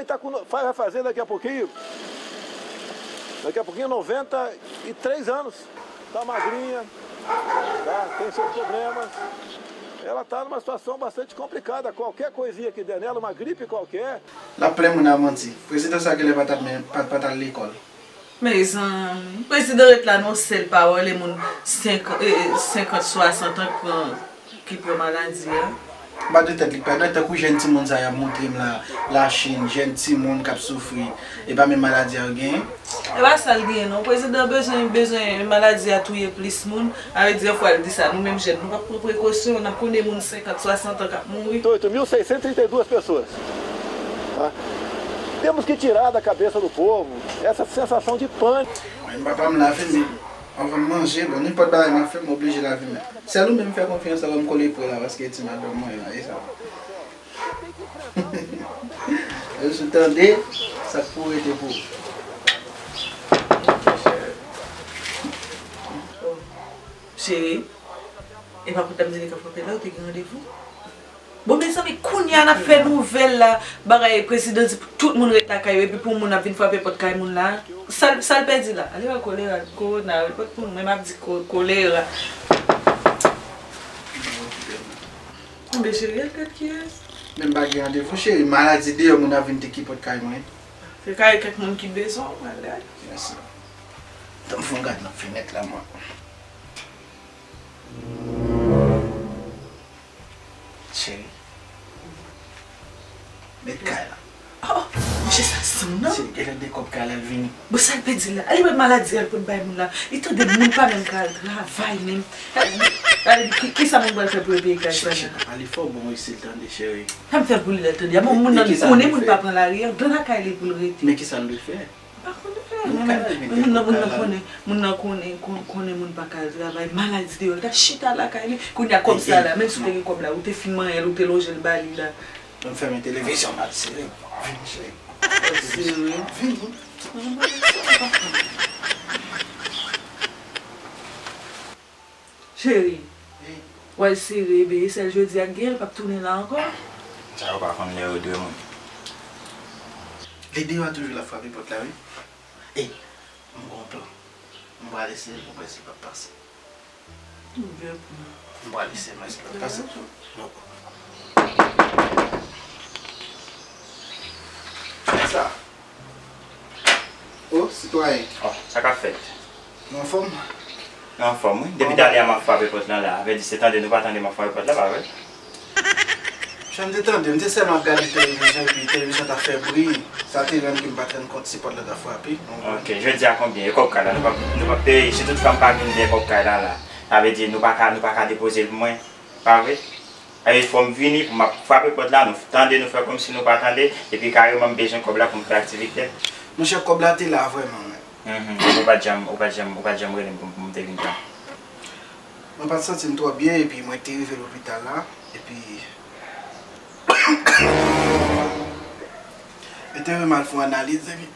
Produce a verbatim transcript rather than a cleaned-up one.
Ele está com, vai fazer daqui a pouquinho, daqui a pouquinho, noventa e três anos. Está magrinha, tá? Tem seus problemas. Ela está numa situação bastante complicada. Qualquer coisinha que der nela, uma gripe qualquer. L ap plen moun a manti. Prezidan sa genlè pa t ap men, pa, pa t al lekòl. Mezanmi, prezidan ret la nan yon sèl pawòl, e moun senkant, e, e, senkant, swasant an k pran, ki pran maladi a. M pa de tèt li k pa dwèt tankou jèn timoun sa y ap montre m la, Lachin, jèn timoun k ap soufri, e pa menm maladi a yo genyen? E pa sa l genyen non. Prezidan bezwen, bezwen maladi a touye plis moun. A vle di, yon fwa l di sa, nou menm jèn, nou p ap pran prekosyon, n ap konnen moun senkant, swasant an k ap mouri. Oito mil seiscentos e trinta e duas pessoas. Tá? Temos que tirar da cabeça do povo essa sensação de pânico. Mwen, papa m lave men. Anvan m manje, bon, nenpòt bagay m ap fè, m oblije lave men. Sèl ou menm m fè konfyans, anvan m kole pre la, paske ti madanm mwen la, e sa. Ou sou tande, sa k pou rete pou ou. Cheri, e pa poutèt m di li ka frape la, ou te gen randevou? Bon, mezanmi, kounye a n ap fè nouvèl la, bagay prezidan di pou tout moun ret lakay yo, epi pou moun ap vin frape pòt kay moun la. Sa l, sa l pèdi la? Ale wè kolera, kowona, repòt pou nou, men m ap di ko-, kolera. Enben, cheri, al gad kiyès. Men m pa gen randevou, cheri, maladi deyò moun ap vin te ki pòt kay mwen. Se kay kèk moun ki bezwen w, al gad. Mèsi. Tann fè yon gad nan fenèt la, mwen. Cheri. Met kay la. Oh, monchè, sa sanm non. Cheri, genlè de kòb kay la, l vini. Bon, sa l pèdi la? Ale wè maladi a l pot bay moun la. Li tande moun pa menm ka al travay menm. Ale, ki, ki sa moun pral fè pou yo peye kay sa? Cheri, pa pale fò, bon, wi, si l tande, cheri. Sa m fè pou li lè l tande a? Bon, moun nan konnen moun pa pran lari a, dan lakay li pou l rete. Men ki sa l dwe fè? Pa konnen. Moun nan, moun nan konnen, moun nan konnen, kon-, konnen moun pa ka al travay, maladi deyò, l ta chita lakay li. Kounye a kòb sa la, menm si w te gen kòb la, ou te fin manyen l, ou te lonje l ba li la. Mwen fèmen televizyon, m al sere. Vini, cheri. Al sere. Vini. Cheri, w al sere, ebyen, e sèl jodi a k gen, l p ap tounen la ankò. Sa yo pa konn lè yo dwe moun. Li deyò a toujou l ap frape pòt la, wi. E, m gon plan. M prale sere pou m wè si l p ap pase. M prale sere m wè si l p ap pase. Sa. O, sitwayen. O, sa k ap fèt? Nou anfòm? Nou anfòm, wi. Depi talè a m ap frape pòt lan la. Avèdi se tande nou pa tande m ap frape pòt la, pa vre? Jan m te tande, m te sèlman ap gade televizyon, epi televizyon t ap fè bri. Sa te rann ke m pa t rann kont si pòt la t ap frape. Ok, jodi a konbyen? E kòb kay la, nou p ap, nou p ap peye. Si tout fwa m pa vin gen kòb kay la, la, sa vle di nou pa ka, nou pa ka depoze l pou mwen, pa vre? Ebyen, fò m vini pou m ap frape pòt la, nou tande, nou fè kòmsi nou pa tande, epi kareman m bezwen kòb la pou m fè aktivite. Monchè, kòb la te la vrèman, men. Mhm. Ou pa t janm, ou pa t janm, ou pa t janm rele m pou, pou m te vin pran. Mwen pa t santi m twò byen, epi mwen te rive lopital la, epi yo te voye m al fè yon analiz, epi